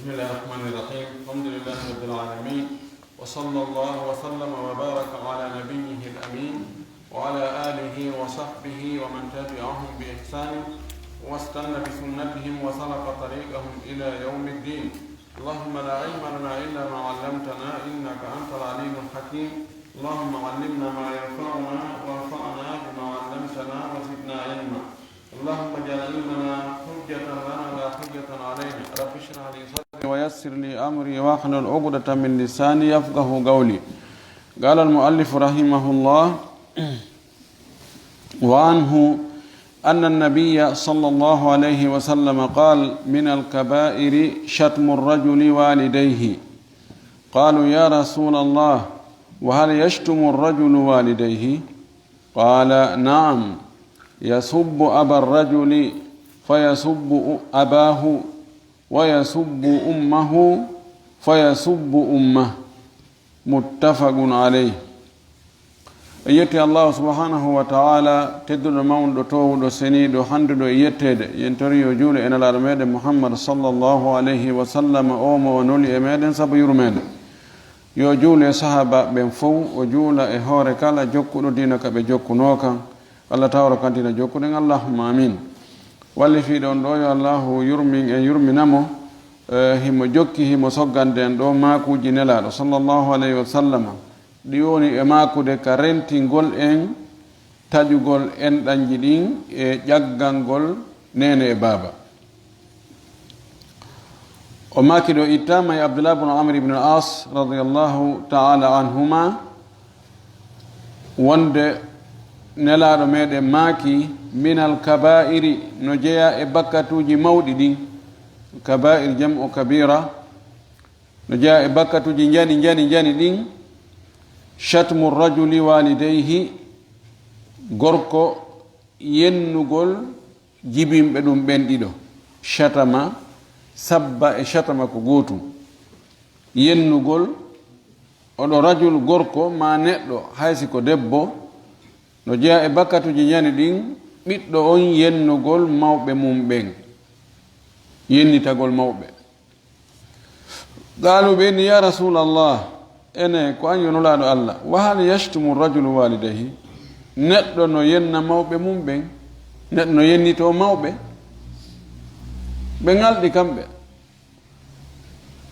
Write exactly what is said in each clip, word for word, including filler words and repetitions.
بسم الله الرحمن الرحيم. الحمد لله رب العالمين. وصلى الله وسلم وبارك على نبيه الأمين وعلى آله وصحبه ومن تبعهم بإحسان واستن بسنتهم وسلك طريقهم إلى يوم الدين. اللهم لا علم لنا إلا ما علمتنا إنك أنت العليم الحكيم. اللهم علمنا ما ينفعنا وانفعنا بما علمتنا وزدنا علما. اللهم اجعل علمنا حجة لنا لا حجة علينا. رب اشرح لي صدري ويسر لي أمري واحلل عقدة من لساني يفقه قولي. قال المؤلف رحمه الله: وعنه أن النبي صلى الله عليه وسلم قال: من الكبائر شتم الرجل والديه. قالوا: يا رسول الله، وهل يشتم الرجل والديه؟ قال: نعم، يسب أبا الرجل فيسب أباه ويسب أمه فيسب أمه. متفق عليه. En yetti Allahu subhanahu wa ta'ala, tedduɗo, mawɗo, toowuɗo, seniiɗo, handuɗo e yetteede. Yen tori yo juule e Nelaaɗo meɗen Muhammad sallallahu alayhi wa sallam, o mo o nuli e meɗen sabu yurmeende. Yo juule e sahaaba ɓen fow, o juula e hoore kala jokkuɗo diina ka ɓe jokkunoo kan. Allah tawro kantina jokkuɗen, Allahumma amin. Wallifiiɗo on ɗo, yo Allahu yurmin en, yurmina mo. Eh, himo jokki, himo soggande en ɗo maakuuji Nelaaɗo sallallahu alayhi wa sallam, ɗi woni e maakude ka rentingol en taƴugol enɗanji ɗin e ƴaggangol neene e baaba. O maaki ɗo, ittaama e Abdullah ibn Amr ibn al-As radiyallahu ta'ala anhuma, wonde Nelaaɗo meɗen maaki: minal kabaa'iri, no jeyaa e bakkatuuji mawɗi ɗin. Kabaa'ir jam'u kabira. No jeyaa e bakkatuuji njani, njani, njani ɗin: shatmu rajuli walidayhi, gorko yennugol jibinɓe ɗum ɓen ɗiɗo. Shatama, sabba e shatama ko gootum. Yennugol oɗo rajul, gorko, maa neɗɗo, hay si ko debbo, no jeyaa e bakkatuuji njani ɗin, ɓiɗɗo on yennugol mawɓe mum ɓen, yennitagol mawɓe. Qaalu, ɓe inni: "Ya Rasuulallah, ene ko an yo Nulaaɗo Allah, wa hal yashtumu rajulu walidayhi? Neɗɗo no yenna mawɓe mum ɓen? Neɗɗo no yennitoo mawɓe?" Ɓe ŋalɗi kamɓe.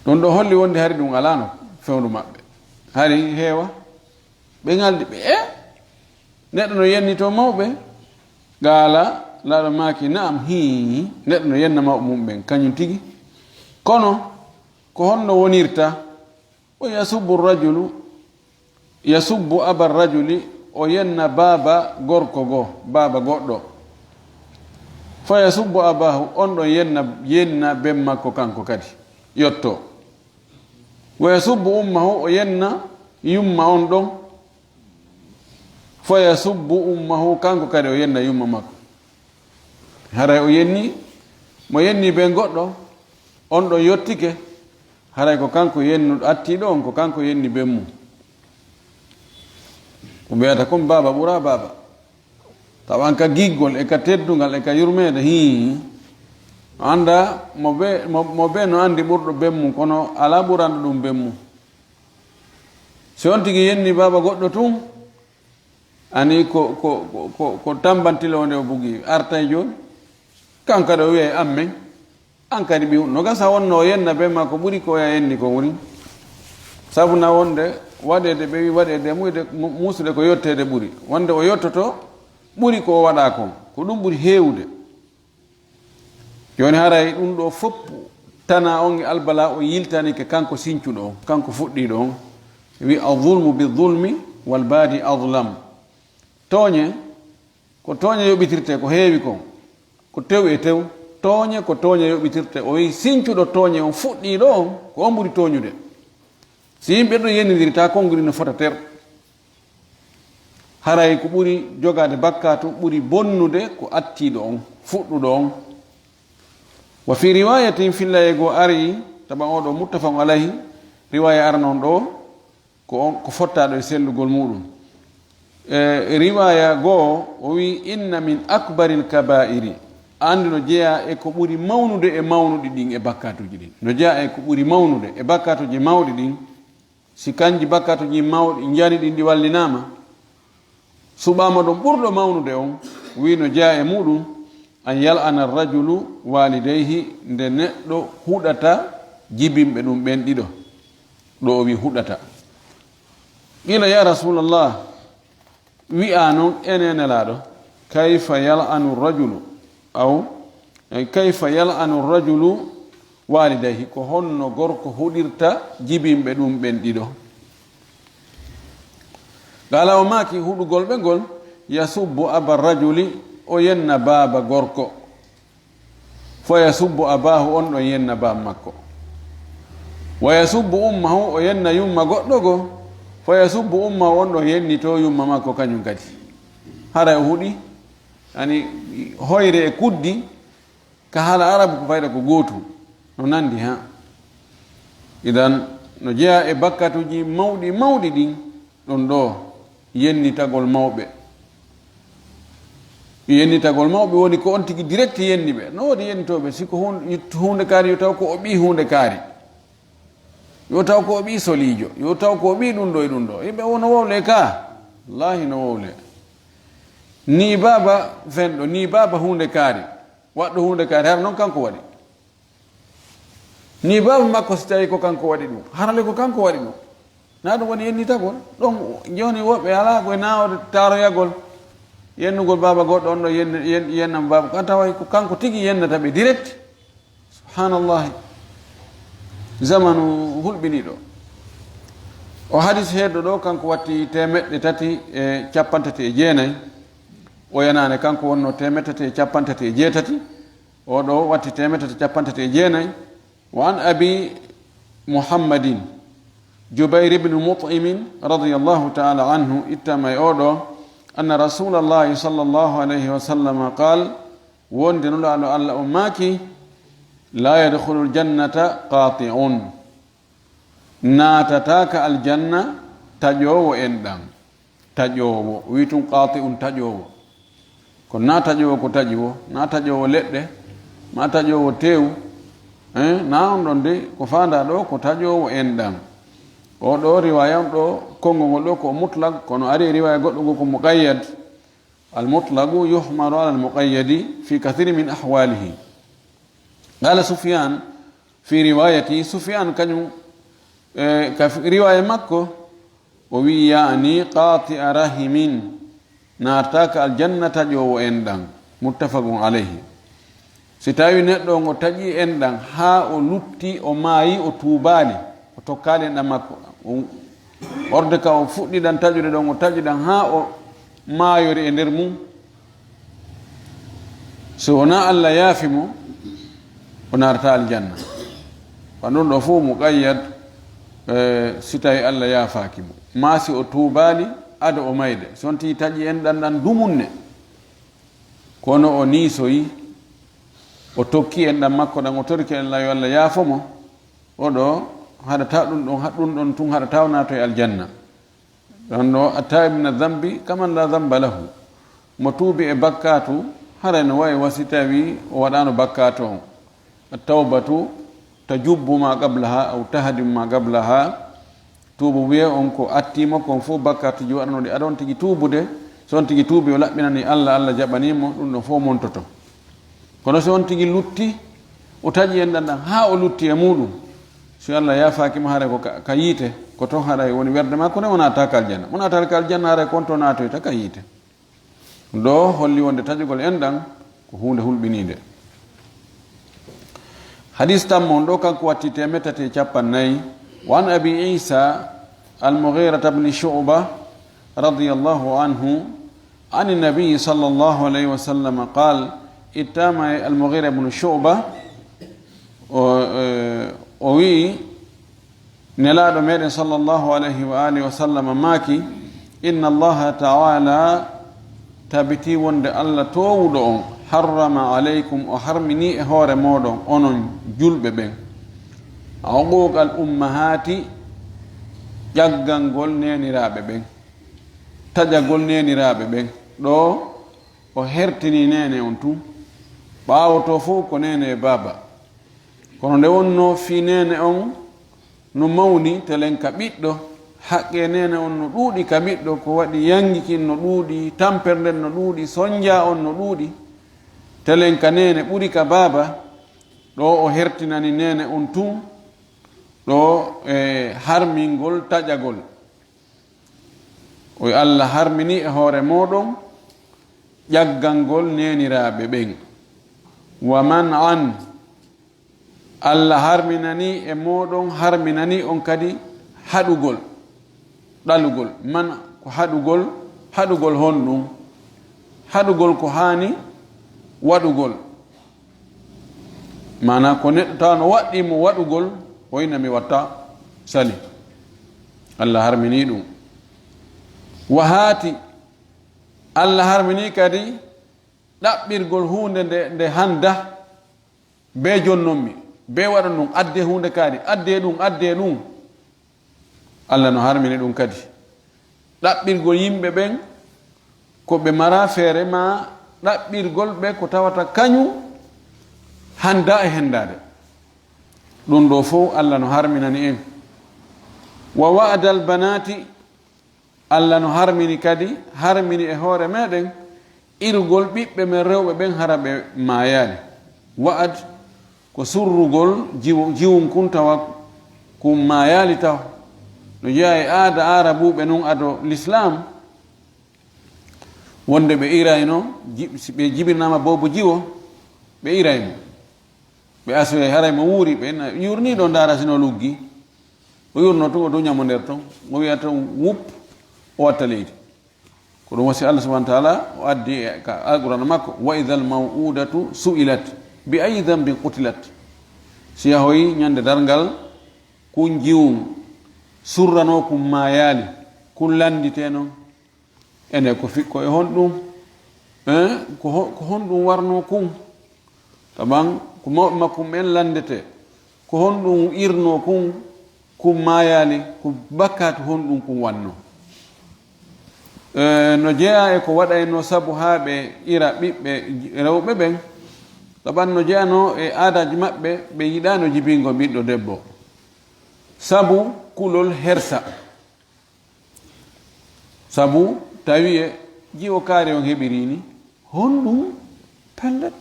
Ɗum ɗo holli wonde hari ɗum alaano fewndo maɓɓe. Hari heewa. Ɓe ŋalɗi ɓe, "E? Neɗɗo no yennitoo mawɓe?" Qaala, Laaɗo maaki, "Na'am, hii, neɗɗo no yenna mawɓe mum ɓen, kañum tigi. Kono ko honno wonirta? O yasubbu rajulu, yasubbu aba rajuli, o yenna baaba gorko goo, baaba goɗɗo. Fa yasubbu abaahu, on ɗon yenna, yenna ben makko kanko kadi, yottoo. Wa yasubbu ummahu, o yenna yumma on ɗon. Fa yasubbu ummahu, kanko kadi o yenna yumma makko." Haray o yenni, mo yenni ben goɗɗo, on ɗon yottike, haray ko kanko yennu, attiiɗo on, ko kanko yenni ben mum. Ko ɓe wiyata kon baaba ɓura baaba. Tawa an ka giggol e ka teddungal e ka yurmeede, hii. Annda mo be, mo, mo be no anndi ɓurɗo ben mum, kono alaa ɓuranɗo ɗum ben mum. Si on tigi yenni baaba goɗɗo tun, ani ko, ko, ko, ko, ko tambantilo nde o bugi, artay jooni. Kanko kadi o wiyay ammen. An kadi ɓiw, no gasa wonno o yenna ben maa ko ɓuri ko o yenni kon woni. Sabu na wonde waɗeede ɓe wi waɗeede e muyde mu-, muusude ko yotteede ɓuri. Wonde o yottoto ɓuri ko o waɗa kon. Ko ɗum ɓuri heewude. Jooni haray ɗum ɗo fof tana on e albala o yiltanike kanko sincuɗo on, kanko fuɗɗiiɗo on. Wi: "Azulmu bi zulmi wal baadi azlam." Tooñe ko tooñe yoɓitirte ko heewi kon, ko tew e tew. Tooñe ko tooñe yoɓitirte. O wi sincuɗo tooñe on fuɗɗiiɗo on, ko on ɓuri tooñude. Si yimɓe ɗo yennindirta, konngudi no fota ter. Haray ko ɓuri jogaade bakkaatu, ɓuri bonnude ko attiiɗo on, fuɗɗuɗo on. Wa fi riwayatin, fillaye goo ari, taɓa oɗo muttafaqun alayhi, riwaya arano on ɗo, ko on, ko fottaaɗo e sellugol muɗum. E riwaya goo, o wi: "Inna min akbaril kabaa'iri." Anndi no jeyaa e ko ɓuri mawnude e mawnuɗi ɗin e bakkaatuuji ɗin. No jeyaa e ko ɓuri mawnude e bakkaatuuji mawɗi ɗin. Si kanji bakkaatuuji mawɗi njani ɗin ɗi wallinaama, suɓaama ɗon ɓurɗo mawnude on, wi'i no jeyaa e muɗum, an yal'ana rajulu walidayhi, nde neɗɗo huɗata jibinɓe ɗum ɓen ɗiɗo. Ɗo o wi'i huɗata. Qila ya Rasulallah, wi'a non enen Nelaaɗo, kayfa yal'anu rajulu, aw, eh, kayfa yal'anu rajulu walidayhi, ko honno gorko huɗirta jibinɓe ɗum ɓen ɗiɗo? Qala, o maaki, huɗugol ɓe ngol, yasubbu aba rajuli, o yenna baaba gorko. Fa yasubbu abahu, on ɗon yenna baaba makko. Wa yasubbu ummahu, o yenna yumma goɗɗo goo. Fa yasubbu ummahu, on ɗon yennito yumma makko kañum kadi. Haray o huɗi, ani hoyre e kuddi, ka haala Arabu ko fayda ko gootum. No nandi ha. Idan, no jeyaa e bakkatuuji mawɗi mawɗi ɗin, ɗon ɗo yennitagol mawɓe. Yennitagol mawɓe woni ko on tigi direct yenni ɓe. No woodi yennitooɓe, si ko hun-, huunde kaari, yo taw ko o ɓii huunde kaari. Yo taw ko o ɓii soliijo. Yo taw ko o ɓii ɗum ɗo e ɗum ɗo. Yimɓe o no wowle ka. Wallahi no wowle. Ni baaba fenɗo, ni baaba huunde kaari. Waɗɗo huunde kaari, hara non kanko waɗi. Ni baaba makko, si tawi ko kanko waɗi ɗum, harale ko kanko waɗi ɗum. Na ɗum woni yennitagol. Ɗon jooni woɓɓe alaa koye naawde taaroyagol, yennugol baaba goɗɗo on ɗo yenn-, yenn-, yennam baaba. Kan tawa ko kanko tigi yennata ɓe direct. Subhanallahi. Zamanu hulɓiniiɗo. O hadis heedɗo ɗo, kanko watti teemeɗɗe tati e cappantati e jeenayi. O yanaane kanko wonno teemeɗɗe tati e cappantati e jeetati. O ɗo watti teemeɗɗe tati e cappantati e jeenayi. Wa an Abi Muhammadin Jubayr ibn Mut'imin radiyallahu ta'ala anhu, ittama e o ɗo, anna Rasulallahi sallallahu alayhi wa sallam qal, wonde Nulaaɗo Allah o maaki, la yadkhulul jannata qati'un, naatataaka aljanna taƴoowo enɗan. Taƴoowo, o wi'i tun qaati'un, taƴoowo. Kono na taƴoowo ko taƴi wo, na taƴoowo leɗɗe, na taƴoowo teewu, eh, na on ɗon de, ko faandaa ɗo ko taƴoowo enɗan. O ɗo riwaaya on ɗo, konngol ngol ɗo ko mutlaq, kono ari e riwaaya goɗɗo ngol ko muqayyad. Al mutlaqu yuhmalu ala al muqayyadi fi kathiri min ahwalihi. Qala Sufyan fi riwayati, Sufyan kañum, eh, ka fi-, riwaya makko, o wi'i, "Ya'ni qati'a rahimin, naataaka aljanna taƴoowo enɗan." Muttafaqun alayhi. Si tawi neɗɗo on o taƴi enɗan haa o lutti, o maayi, o tuubaali, o tokkaali enɗan makko, o, orde ka o fuɗɗiɗan taƴude ɗon, o taƴiɗan haa o maayori e nder mum, so wonaa Allah yaafi mo, o naatata aljanna. Ko ɗum ɗo fof muqayyad, eh, si tawi Allah yaafaaki mo. Maa si o tuubaali ado o mayde. Si on tigi taƴi enɗan ɗan dumunne, kono o niisoyi, o tokki enɗan makko ɗan, o torike Allah yo Allah yaafo mo, o ɗo haɗata ɗum ɗon, ha-, ɗum ɗon tun haɗata o naatoy aljanna. Ɗon ɗo, "At-taibu mina dhanbi kaman la dhanba lahu." Mo tuubi e bakkaatu, haray no wayi wa si tawi o waɗaano bakkaatu on. "At-tawbatu tajubbu ma qablaha aw tahdimu ma qablaha." Tuubu wiye on ko attii mo kon fof bakkaatuji waɗanooɗi adon tigi tuubude. So on tigi tuubi o laɓɓinani Allah, Allah jaɓanii mo, ɗum ɗon fof montoto. Kono si on tigi lutti, o taƴi enɗan ɗan haa o lutti e muɗum, si Allah yaafaaki mo, haray ko ka, ka yiite, ko ton haray woni werde makko, ne o naataaka aljanna. Mo naataaka aljanna, haray ko on to naatoyta ka yiite. Ɗo holli wonde taƴugol enɗan ko huunde hulɓiniinde. Hadis tammo on ɗo, kanko watti teemeɗɗe tati e cappannayi. Wa an Abi Isa al-Mughirata bni Shu'ba radiyallahu anhu, ani Nabi sallallahu alayhi wa sallam qal, ittama e Al-Mughira ibn Shu'ba, o, eh, o wi'i, Nelaaɗo meɗen sallallahu alayhi wa alihi wa sallam maaki, "Inna Allaha ta'ala, tabiti wonde Allah toowuɗo on, harrama alaykum, o harmini e hoore mooɗon, onon julɓe ɓen, uquuqal ummahati, ƴaggangol neeniraaɓe ɓen." Taƴagol neeniraaɓe ɓen. Ɗo o hertini neene on tun. Ɓaawo to fof ko neene e baaba. Kono nde wonnoo fii neene on no mawni, telen ka ɓiɗɗo, haqqee neene on no ɗuuɗi ka ɓiɗɗo, ko waɗi yanngi kin no ɗuuɗi, tampere nden no ɗuuɗi, sonjaa on no ɗuuɗi, telen ka neene ɓuri ka baaba, ɗo o hertinani neene on tun, ɗo e harmingol taƴagol. O Alla harmini e hoore mooɗon ƴaggangol neeniraaɓe ɓen. Wa man an, Alla harminani e mooɗon, harminani on kadi haɗugol, ɗalugol. Man ko haɗugol, haɗugol honɗum? Haɗugol ko haani waɗugol. Maanaa ko neɗɗo tawa no waɗɗii mo waɗugol, o inna mi watta sali. Alla harminii ɗum. Wa haati, Alla harminii kadi ɗaɓɓirgol huunde nde, nde hannda, bee jonnonmi, bee waɗa ɗum, addee huunde kaari, addee ɗum, addee ɗum. Alla no harmini ɗum kadi. Ɗaɓɓirgol yimɓe ɓen ko ɓe maraa feere, maa ɗaɓɓirgol ɓe ko tawata kañum hannda e henndaade. Ɗum ɗoo fow Alla no harminani en. Wa wa'adal banaati, Alla no harmini kadi, harmini e hoore meɗen irgol ɓiɓɓe men rewɓe ɓen hara ɓe maayaali. Wa'ad ko surrugol jiwo-, jiwun kun tawa kun maayaali taw. No jeyaa e aada Aarabuuɓe nun ado Lislaam, wonde ɓe irayno, ji-, si ɓe jibinaama boobo jiwo, ɓe iray mo. Ɓe asoyay haray mo wuuri, ɓe na-, yurnii ɗo ndaara si no luggi. O yurnoo tun, o duña mo nder ton. O wi'a ton wup, o watta leydi. Ko ɗum wasi Allah subhanahu wa ta'ala o addi e ka Alqur'aana makko, "Wa idhal maw'udatu su'ilat bi ayyi dhanbin qutilat." Si yahoyi ñande darngal, kun jiwun surranoo kun maayaali, kun lannditee non. Ene ko fi-, ko e honɗum? Eh, ko ho-, ko honɗum warnoo kun? Taban ko mawɓe makkum ɓen lanndete. Ko honɗum irnoo kun, kun maayaali, ko bakkaatu honɗum kun wannoo? Eh, no jeyaa e ko waɗaynoo sabu haa ɓe ira ɓiɓɓe rewɓe ɓen. Taban no jeyanoo e aadaaji maɓɓe, ɓe yiɗaano jibingol ɓiɗɗo debbo. Sabu kulol hersa. Sabu tawi e jiwo kaari on heɓiri ni, honɗum? Pellet.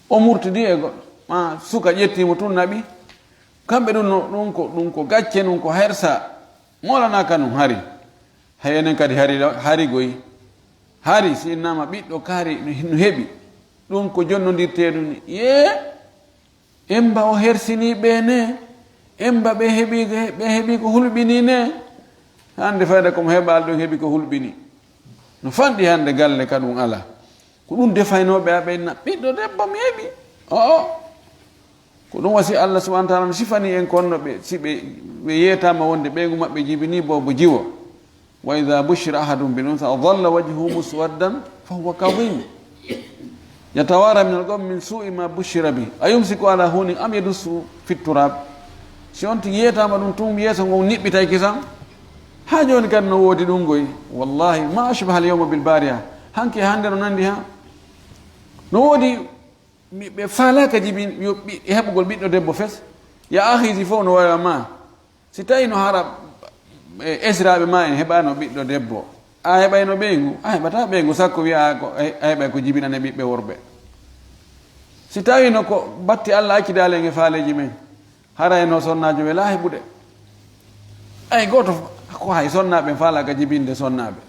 O murtidi e goɗɗo. Ma suka ƴetti mo tun naɓi. Kamɓe ɗum no, ɗum ko, ɗum ko gacce, ɗum ko hersa. Molanaa kanum hari. Hay enen kadi hari, hari goy. Hari si innama ɓiɗɗo kaari no, no heɓi. Ɗum ko jonnondirtee ɗum ni. Yee! Emba o hersinii ɓe ne, emba ɓe heɓi, ɓe heɓi ko hulɓinii ne. Hannde fayda ko mo heɓaali ɗum heɓi ko hulɓinii. No fanɗi hannde galle ka ɗum alaa. Ko ɗum defaynooɓe a ɓe na ɓiɗɗo debbo mi heɓi. O'o. Ko ɗum wasi Allah subhanahu wa ta'ala no sifanii en kon no ɓe, si ɓe, ɓe yeetaama wonde ɓeyngu maɓɓe jibinii boobo jiwo. وإذا بشر أحدهم بالأنثى ظل وجهه مسودا وهو كظيم يتوارى من القوم من سوء ما بشر به أيمسكه على هون أم يدسه في التراب. Si on tigi yeetaama ɗum tun yeeso ngon niɓɓitay kisan. Haa jooni kadi no woodi ɗum goy. Wallahi, ما أشبه اليوم بالبارحة. Hanki e hannde no nandi ha. No woodi mi-, ɓe faalaaka jibin-, yo ɓi-, heɓugol ɓiɗɗo debbo fes. Ya akhi, si fof no wawa ma. Si tawi no hara, e, esiraaɓe ma en heɓaano ɓiɗɗo debbo, a heɓayno ɓeyngu? A heɓataa ɓeyngu, sakko wi'a a ko, a heɓay ko jibinane ɓiɓɓe worɓe. Si tawi no ko batti Allah accidaali en e faaleeji men, haray no sonnaajo welaa heɓude. Ay gooto f-, ko hay sonnaaɓe en faalaaka jibinde sonnaaɓe.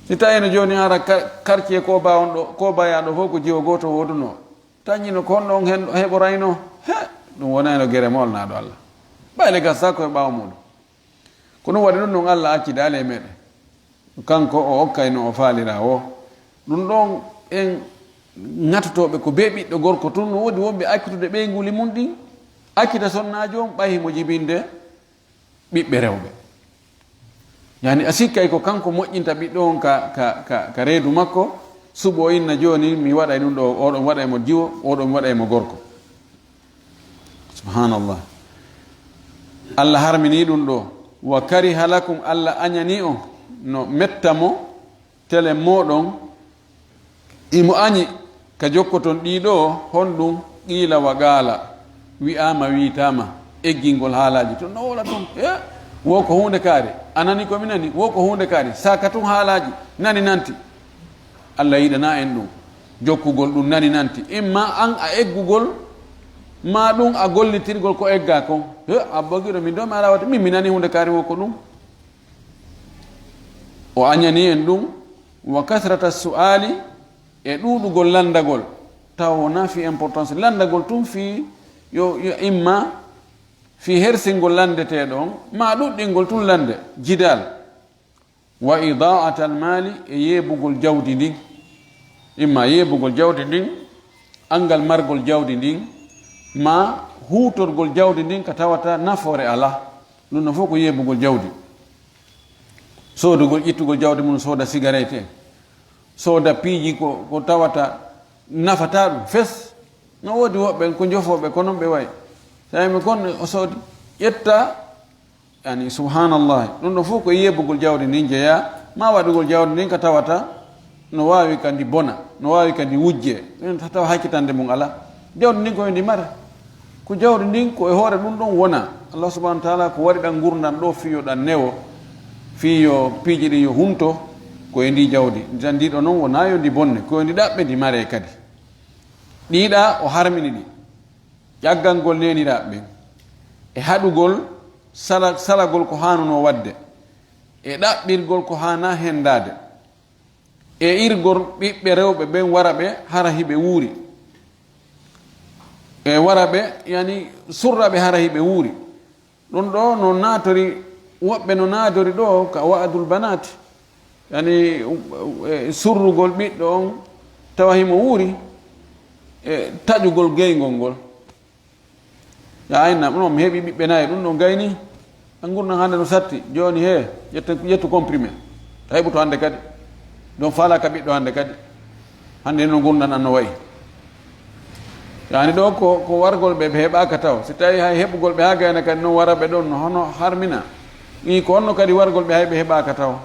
Si tawi no jooni hara ka-, quartier Koba on ɗo, Koba yaa ɗo fof ko jiwo gooto woodunoo. Tañi no kon ɗon hen heɓoraynoo, he, ɗum wonayno gere moolnaaɗo Allah. Ɓay le gasa ko e ɓaawo muuɗum. Ko ɗum waɗi ɗum ɗon Allah accidaali e meɗen. Kanko o okkayno o faalira o. Ɗum ɗon en ŋatotooɓe ko bee ɓiɗɗo gorko tun, no woodi wonɓe accitude ɓeynguuli mum ɗin, accita sonnaajo on ɓay himo jibinde ɓiɓɓe rewɓe. Yani a sikkay ko kanko moƴƴinta ɓiɗɗo on ka, ka, ka, ka reedu makko, suɓo o inna jooni mi waɗay ɗum ɗo, oɗon waɗay mo jiwo, oɗon waɗay mo gorko. Subhanallah. Allah harmini ɗum ɗo. Wa kariha lakum, Allah añani on, no metta mo, tele moɗon, imo añi Ka jokkoton ɗii ɗoo, honɗum? Qiila wa qaala, wi'aama, wi'itaama, eggingol haalaaji tun, no wowla tun. E, wo ko huunde kaari, a nanii ko mi nanii, wo ko huunde kaari, saka tun haalaaji, nani nanti. Allah yiɗanaa en ɗum, jokkugol ɗum nani nanti. Imma an a eggugol, maa ɗum a gollitirgol ko eggaa kon. He, abbo giɗo, min ɗoo mi alaa wata, min mi nanii huunde kaari wo ko ɗum. O añanii en ɗum, wa kasrata su'aali, e ɗuuɗugol lanndagol, taw wonaa fii importance. Lanndagol tun fii yo, yo imma fii hersingol lanndeteeɗo on, maa ɗuɗɗingol tun lannde, jidaal. Wa idaa'atal maali, e yeebugol jawdi ndin. Imma yeebugol jawdi ndin, anngal margol jawdi ndin, maa huutorgol jawdi ndin ka tawata nafoore alaa. Ɗum ɗon fof ko yeebugol jawdi. Soodugol, ƴettugol jawdi mum, sooda sigareet en, sooda piiji ko, ko tawata nafataa ɗum fes. No woodi woɓɓe ko njofooɓe, ko non ɓe wayi. Tawi mi kon o soodi, ƴetta, yani, subhanallah. Ɗum ɗon fof ko yeebugol jawdi ndin jeyaa, maa waɗugol jawdi ndin ka tawata no waawi ka ndi bona, no waawi ka ndi wujjee. Ɗum tawa hakkitande mum alaa. Jawdi ndin ko yo ndi mare. Ko jawdi ndin ko e hoore ɗum ɗon wona. Allah subhanahu wa taala ko waɗi ɗan ngurndan ɗoo fii yo ɗan newo, fii yo piiji ɗin yo hunto, ko e ndi jawdi. Jan ndi ɗoo non wonaa yo ndi bonne, ko yo ndi ɗaɓɓe ndi mare kadi. Ɗiiɗa o harmini ɗi. Ƴaggangol neeniraaɓe ɓen. E haɗugol sala-, salagol ko haanunoo waɗde. E ɗaɓɓirgol ko haanaa hendaade. E irgol ɓiɓɓe rewɓe ɓen wara ɓe hara hiɓe wuuri. E wara ɓe, yani, surra ɓe hara hiɓe wuuri. Ɗum ɗoo no naatori, woɓɓe no naatori ɗoo ka wa'adul banaat. Yani, e surrugol ɓiɗɗo on tawa himo wuuri, e taƴugol geyngol ngol. Ya ayna, non mi heɓi ɓiɓɓe nayi, ɗum ɗon gayni. An ngurndan hannde no satti. Jooni he, ƴetta, ƴettu comprimé. A heɓuto hannde kadi. Ɗon faalaa ka ɓiɗɗo hannde kadi. Hannde no ngurndan an no wayi. Yani ɗoo ko, ko wargol ɓe, ɓe heɓaaka taw. Si tawi hay heɓugol ɓe haa gayna kadi non wara ɓe ɗon no hono harmina. Ɗi ko honno kadi wargol ɓe hay ɓe heɓaaka taw.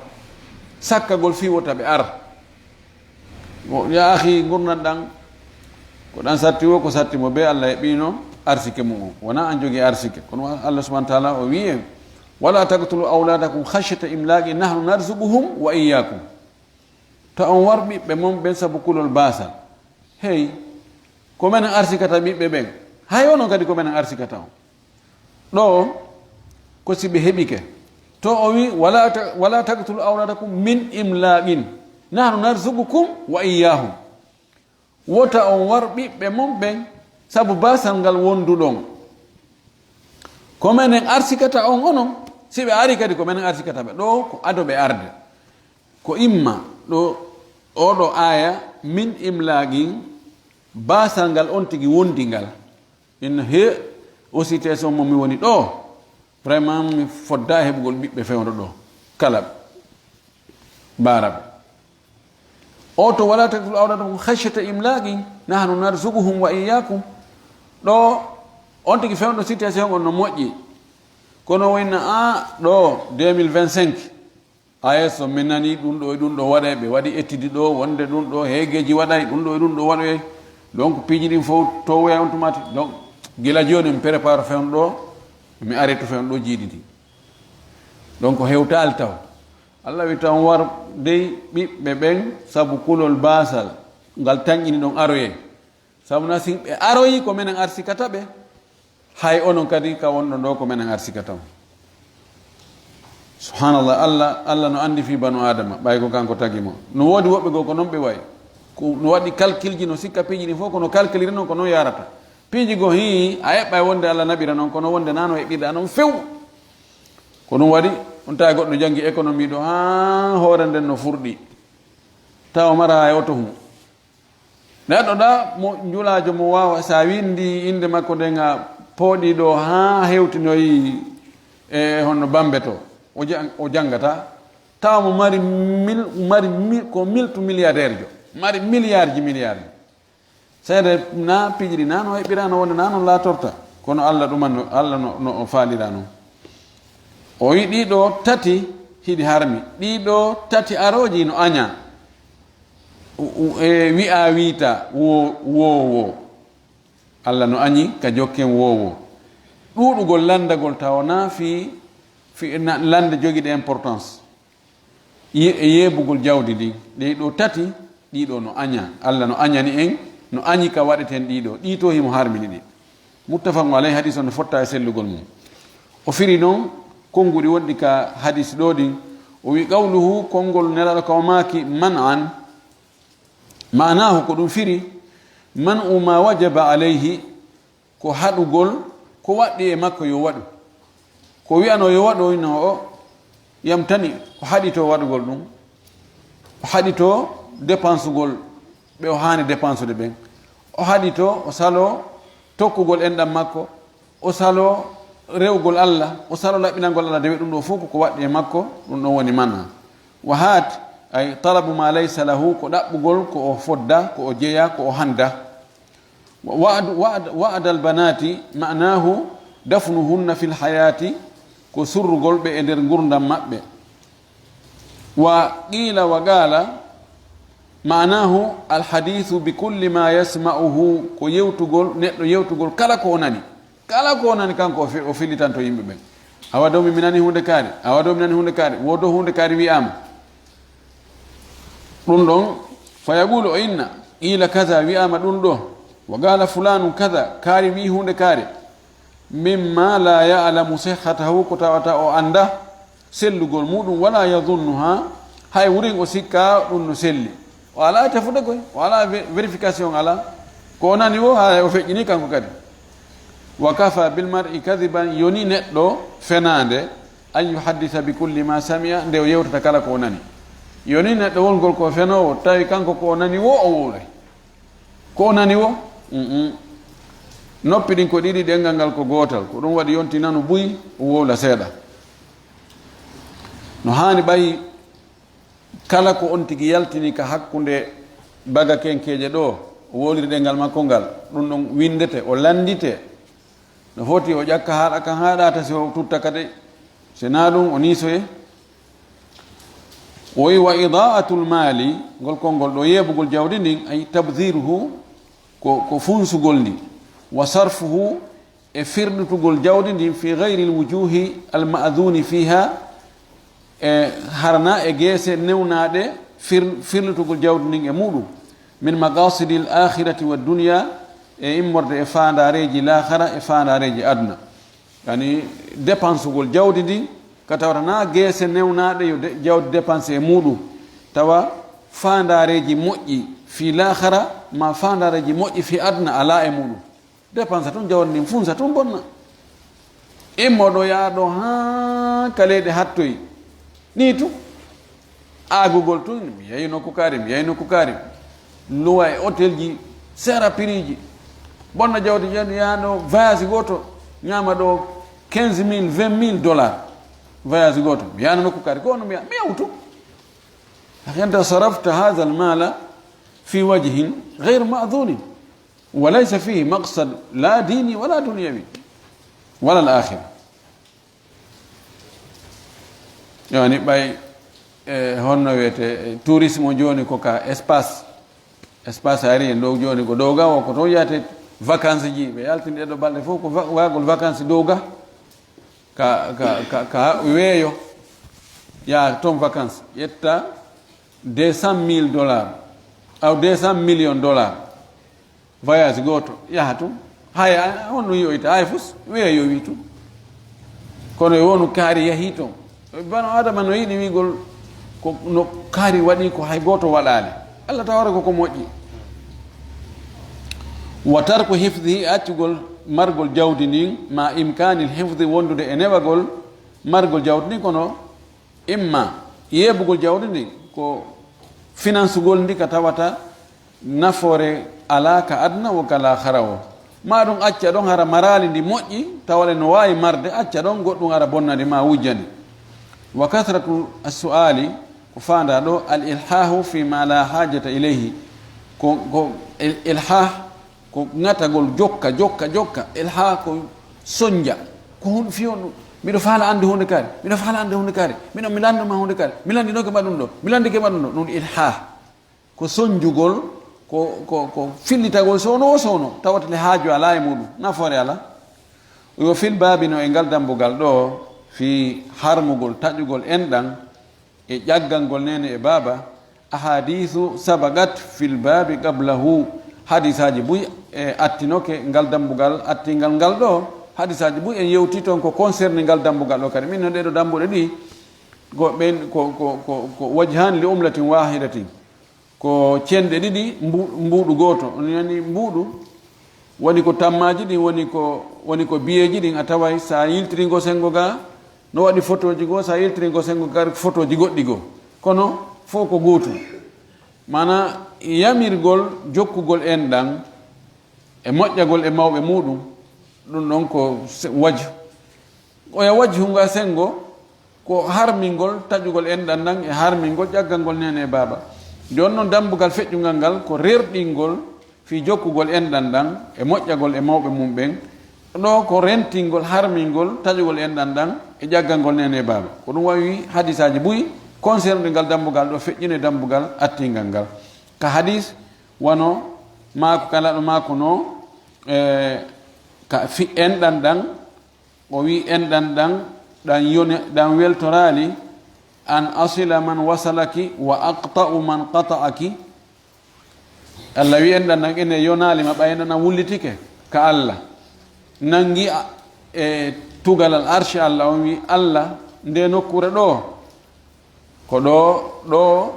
Sakkagol fii wota ɓe ar. Wo, ya akhi, ngurndan ɗan, ko ɗan satti wo, ko satti mo bee Allah heɓino arsike mu'un. Wonaa an jogii arsike. Kono Allah subhanahu wa taala o wi'i en, "Wala taqtulu awladakum khashyata imlaqi, nahnu narzuquhum wa iyyakum." Ta on war ɓiɓɓe mon ɓen sabu kulol baasal. Hey, ko menen arsikata ɓiɓɓe ɓen. Hay onon kadi ko menen arsikata on. Ɗoo ko si ɓe heɓike. To o wi, "Wala ta-, wala taqtulu awladakum min imlaqin. Nahnu narzuqukum wa iyyahum." Wota on war ɓiɓɓe mon ɓen sabu baasal ngal wonduɗon. Ko menen arsikata on onon, si ɓe ari kadi ko menen arsikata ɓe. Ɗoo ko ado ɓe arde. Ko imma ɗoo, oo ɗoo aaya, min imlaqin, baasal ngal on tigi wondi ngal. Inna he, o situation mo mi woni ɗoo, vraiment mi fodda heɓugol ɓiɓɓe fewndo ɗoo. Kala baaraɓe. O to, "Wala taqtulu awladakum khashyata imlaqin, nahnu narzuquhum wa iyyakum." Ɗoo, on tigi fewndo situation on no moƴƴi. Kono wayna a ɗoo deux mille vingt-cinq, A S O, min nanii ɗum ɗoo e ɗum ɗoo waɗay, ɓe waɗi étude ɗoo, wonde ɗum ɗoo heegeeji waɗay, ɗum ɗoo e ɗum ɗoo waɗoyay. Donc, piiji ɗin fof towoyay on tuma tigi. Donc, gila jooni mi prépare fewndo ɗoo, mi arrête fewndo ɗoo jiiɗi ɗi. Donc, hewtaali taw. Allah wi tan war dey ɓiɓɓe ɓen sabu kulol baasal ngal tanƴini ɗon aroyay. Sabu na si ɓe aroyi ko menen arsikata ɓe, hay onon kadi ka wonɗon ɗoo ko menen arsikata on. Subhanallah, Allah, Allah no anndi fii banu Aadama, ɓay ko kanko tagi mo. No woodi woɓɓe goo ko non ɓe wayi. Ko no waɗi calcul ji, no sikka piiji ɗin fof ko no calculiri non ko non yarata. Piiji goo hii, a eɓɓay wonde Allah naɓira non, kono wonde na no heɓirɗa non few. Ko ɗum waɗi, on tawi goɗɗo janngi économie ɗoo, haa hoore nden no furɗi. Tawa mara hay oto hum. Neɗɗo ɗa mo njulaajo mo waawa, so a winndi innde makko nden a pooɗi ɗoo haa hewtinoyi e hono Bambe to, o ja-, o janngata, tawa mo mari mil-, mari mi-, ko multimilliardaire jo, mari milliard ji milliard ji. Seede na piiji ɗi na no heɓiraano wonde na noon laatorta, kono Allah ɗuman no, Allah no, no o faalira noon. O yi ɗii ɗoo tati hiɗi harmi, ɗii ɗoo tati arooji no añaa. U- u- e wi'a wiita wo- woowo. Allah no añi ka jokken woowo. Ɗuuɗugol lanndagol tawa na fi, fi na- lannde jogiiɗe importance. Ye- e yeebugol jawdi ndin, ɗey ɗo tati, ɗiɗo no aña. Allah no añani en, no añi ka waɗeten ɗiɗo. Ɗi to himo harmini ɗi. Muttafaqun alayhi, hadis on no fotta e sellugol mum. O firi non konnguɗi wonɗi ka hadis ɗo ɗin. O wi qawluhu, konngol Nelaaɗo ka o maaki, man an, maanaahu ko ɗum firi, man u ma wajaba alayhi, ko haɗugol ko waɗɗi e makko yo waɗu. Ko wi'anoo yo waɗu, o innoo o yamtani, o haɗitoo waɗugol ɗum. O haɗitoo dépensugol ɓe o haani dépensude ɓen. O haɗitoo, o saloo tokkugol enɗam makko. O saloo rewgol Allah. O saloo laɓɓinangol Allah, dewe ɗum ɗo fof ko ko waɗɗi e makko, ɗum ɗon woni mana. Wa haat, ay talabu ma laysa lahu, ko ɗaɓɓugol ko o fodda, ko o jeya, ko o hannda. Wa- wa'd- wa'd- wa'dal banaati, ma'naahu dafnuhunna fil hayaati, ko surrugol ɓe e nder ngurndam maɓɓe. Wa qiila wa qaala, ma'naahu alhadiisu bi kulli ma yasma'uhu, ko yewtugol, neɗɗo yewtugol kala ko o nani. Kala ko o nani kanko o fi- o fillitanto yimɓe ɓen. Awa dow mi mi nani huunde kaari, awa dow mi nani huunde kaari, wo dow huunde kaari wi'aama. Ɗum ɗon, fa yaqulu, o inna, qiila kaza, wi'aama ɗum ɗo, wa qaala fulaanu kaza, kaari wi'i huunde kaari, mimma la ya'lamu sihhatahu, ko tawata o annda sellugol muɗum, wala yadhunnuha, hay wurin o sikka ɗum no selli. O ala tefude koy, o ala ve- vérification ala. Ko o nani wo, hay o feƴƴini kanko kadi. Wa kafa bil mar'i kadhiban, yoni neɗɗo fenaande, an yuhaddisa bi kulli ma sami'a, nde o yewtata kala ko o nani. Yoni neɗɗo wongol ko fenoowo, tawi kanko ko o nani wo o wowlay. Ko o nani wo? Mm-mm. Noppi ɗin ko ɗiɗi, ɗenngal ngal ko gootal. Ko ɗum waɗi yonti nanu buy, o wowla seeɗa. No haani ɓay kala ko on tigi yaltini ka hakkunde baga kenkeeje ɗo, o wowliri ɗenngal makko ngal, ɗum ɗon winndete, o lanndite. No foti o ƴakka haaɗa kan haaɗata, si o tutta kadi, si na ɗum o niisoye. O wi wa ida'atul maali, ngol konngol ɗo yeebugol jawdi ndin, ay tabdhiruhu, ko, ko funsugol ndi, wa sarfuhu, e firlitugol jawdi ndin, fi ghayril wujuhi al ma'dhuni fiha, e harna e geese newnaaɗe fir- firlitugol jawdi ndin e muɗum, min maqasidil akhirati wa dunya, e immorde e faandaareeji laakhara e faandaareeji aduna. Yani dépensugol jawdi ndin ka tawata na geese newnaaɗe yo de- jawdi dépense e muɗum, tawa faandaareeji moƴƴi fi laakhara ma faandaareeji moƴƴi fi aduna ala e muɗum. Dépensa tun jawdi ndin, funsa tun bonna. Immo ɗo, yaa ɗo haa ka leyɗe hattoyi. Ni tun. Aagugol tun, mi yahi nokku kaari, mi yahi nokku kaari. Luwa e hôtel ji, seera prix ji. Bonna jawdi jan, yaa ɗo voyage gooto, ñaama ɗo quinze mille, vingt mille dollars. Voyage gooto, mi yaha nokku kaari, ko on mi yaha, mi yahu tun. Anta sarafta hadha al mala fi wajhin ghayr ma'dhunin. Wa laysa fihi maqsad la dini wala dunyawi wala al akhira. Yoni ɓay e honno wiyete, e, tourisme o joni ko ka espace, espace aérien ɗo joni ko dow ga o ko toon yahate vacances ji, ɓe yaltini ɗeɗo balɗe fof ko va- wagol vacances dow ga ka, ka, ka, ka weeyo, yaa toon vacances, ƴetta deux cent mille dollars, aw deux cent millions dollars. Voyage gooto yaha tun. Haya, on no yi'oyta, haya fus, weeyo wi tun. Kono e wonu kaari yahi ton. Bano Adama no yiɗi wi'gol ko no kaari waɗi ko hay gooto waɗaali. Allah tawara ko ko moƴƴi. Wa tarku hifdhihi, accugol margol jawdi ndin, ma imkanil hifdhi, wondude e newagol margol jawdi ndin, kono imma yeebugol jawdi ndi ko finansugol ndi ka tawata nafoore alaa ka aduna wo ka laakhara wo. Ma ɗum acca ɗon hara maraali ndi moƴƴi, tawale no waawi marde, acca ɗon goɗɗum ara bonna ndi ma wujja ndi. Wa kathratu as-su'ali, ko faanda ɗo, al ilhahu fi ma la hajata ilayhi, ko, ko il- ilhah, ko ŋatagol jokka, jokka, jokka. Ilha ko sonja. Ko hun fi on ɗum. Miɗo faala ande hunde kaari. Miɗo faala ande hunde kaari. Miɗo mi lanndo ma hunde kaari. Mi lanndino ke ma ɗum ɗo. Mi lanndi ke ma ɗum ɗo. Ɗum ilha. ko sonjugol, ko, ko, ko fillitagol sowno o sowno, tawata le haaju alaa e muɗum, nafoore alaa. Yo fil baabi no e ngal dambugal ɗo, fii harmugol, taƴugol enɗan e ƴaggangol neene e baaba, ahadiisu sabagat fil baabi qablahu, hadisaaji buy e attinoke ngal dambugal attingal ngal ɗo, hadisaaji buy en yewti toon ko concerné ngal dambugal ɗo kadi. Min no ɗee ɗo dambuɗe ɗi, ko ɓen, ko, ko, ko, ko wajhan li umlatin wahidatin. Ko cenɗe ɗiɗi mbu-, mbuuɗu gooto. On nani mbuuɗu, woni ko tammaaji ɗin, woni ko, woni ko biyeeji ɗin, a taway sa yiltiri ngo senngo ga, no waɗi fotooji goo, sa yiltiri ngo senngo ga, fotooji goɗɗi goo. Kono fof ko gootum. Maanaa yamirgol jokkugol enɗan e moƴƴagol e mawɓe muuɗum, ɗum ɗon ko se-, wajhu. Oya wajhu nga senngo, ko harmingol taƴugol enɗan ɗan e harmingol ƴaggangol neene e baaba. Jooni noon, dambugal feƴƴungal ngal ko rerɗingol fii jokkugol enɗan ɗan e moƴƴagol e mawɓe mum ɓen. Ɗo ko rentingol, harmingol taƴugol enɗan ɗan e ƴaggangol neene e baaba. Ko ɗum wawi hadisaaji buy concerné ngal dambugal ɗo feƴƴino e dambugal attingal ngal. Ka hadis wano maako, ka laɗo maako no, e, ka fi enɗan ɗan, o wi enɗan ɗan, ɗan yone-, ɗan weltoraali, an asila man wasalaki wa aqta'u man qata'aki. Allah wi enɗan ɗan, ene yonaali ma, ɓay enɗan ɗan wullitike ka Allah. Nangi a-, e tugalal arshi Allah, on wi, Allah, nde nokkuure ɗo, ko ɗo, ɗo,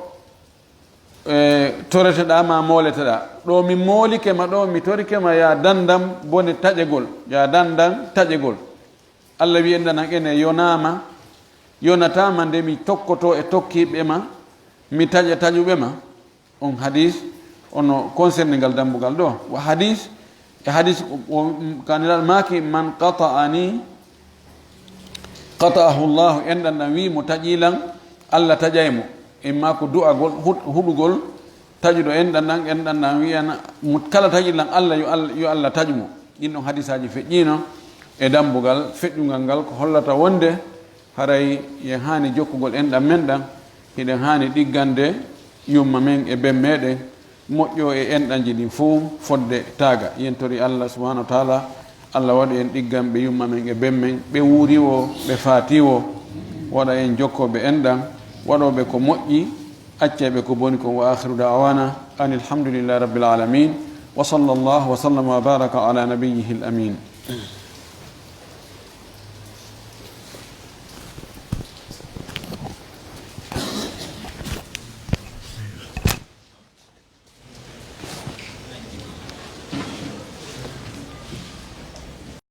e, toreteɗaa ma mooleteɗaa. Ɗo mi moolike ma ɗo, mi torike ma, ya dandam bone taƴegol, ya dandam taƴegol. Allah wi enɗan ɗan, ene yonaama, yonataama nde mi tokkoto e tokkiiɓe ma, mi taƴa taƴuɓe ma. On hadis, ono concerné ngal dambugal ɗo. Wa hadis, e hadis o, o, kanilal maaki, man qata'ani, qata'ahu Allahu, enɗan ɗan wi mo taƴi lan, Allah taƴay mo. Imma ko du'agol, huɗ-, huɗugol, taƴuɗo enɗan ɗan, enɗan ɗan wiyana mo, kala taƴi lan Allah, yo Allah, yo Allah taƴu mo. Ɗin ɗon hadisaaji feƴƴiino e dambugal feƴƴungal ngal, ko hollata wonde haray en haani jokkugol enɗan men ɗan, hiɗen haani ɗiggande yumma men e ben meɗen, moƴƴo e enɗanji ɗin fow fodde taaga. Yen tori Allah subhanahu wa taala, Allah waɗu en ɗigganɓe yumma men e ben men, ɓe wuuri wo, ɓe faati wo, waɗa en jokkooɓe enɗan, waɗooɓe ko moƴƴi, accayɓe ko boni kon. Wa akhiru da'wana anil hamdulillahi rabbil alamin. Wa sallallahu wa sallama wa baraka ala nabiyyihil amin.